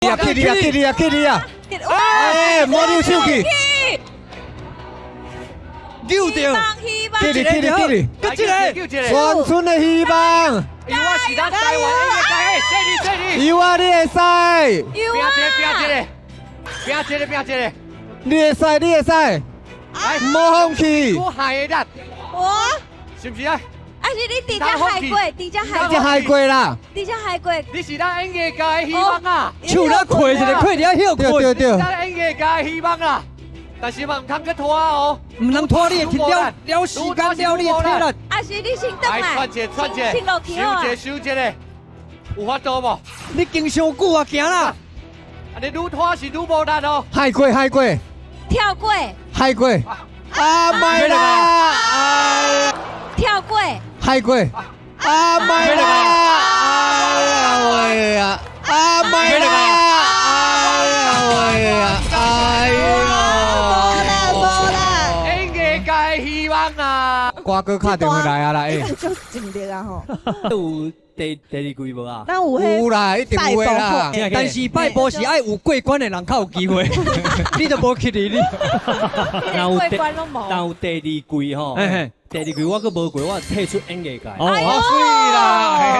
你啊，去你啊，去你啊，去你啊！哎，莫溜手去，扭著，希望去你去你去你！搁一个，救一个，全村的希望，有我是咱台灣演藝界的，說你說你，有啊，你會使，有拼一個，拼啊！一個，拼一個，拼一個，你會使，你會使，來，莫放棄。我害的力，我是毋是啊？還是你直接害過，直接害你這害過啦，直接害過。你是咱演藝界的希望啊！手咧開一個，開佇遐歇對睏，對對，咱演藝界的希望啦，但是嘛毋通去拖哦。毋通拖你的了了時間，了你的體力。還是你先轉來，來，喘一下，喘一下，先落去好啊收一下，收一下，有法度無？你經傷久啊，行啦。啊，你愈拖是愈無力哦。害過害過跳過，害過，啊莫啦，哎呀，跳過，害過，啊莫啦，哎呀喂呀，啊莫啦，哎呀喂呀，哎無啦呦，無啦，演藝界的希望啊！瓜哥敲電話來啊啦，欸，足盡力啊吼。有第二季無啊？咱有彼有啦，一定有的啦。但是拜步是愛有過關的人較有機會，你都無去你。有過關攏無。但有第二季吼，嘿嘿第二季我閣無過，我退出演藝界。哦哎呦好水啦。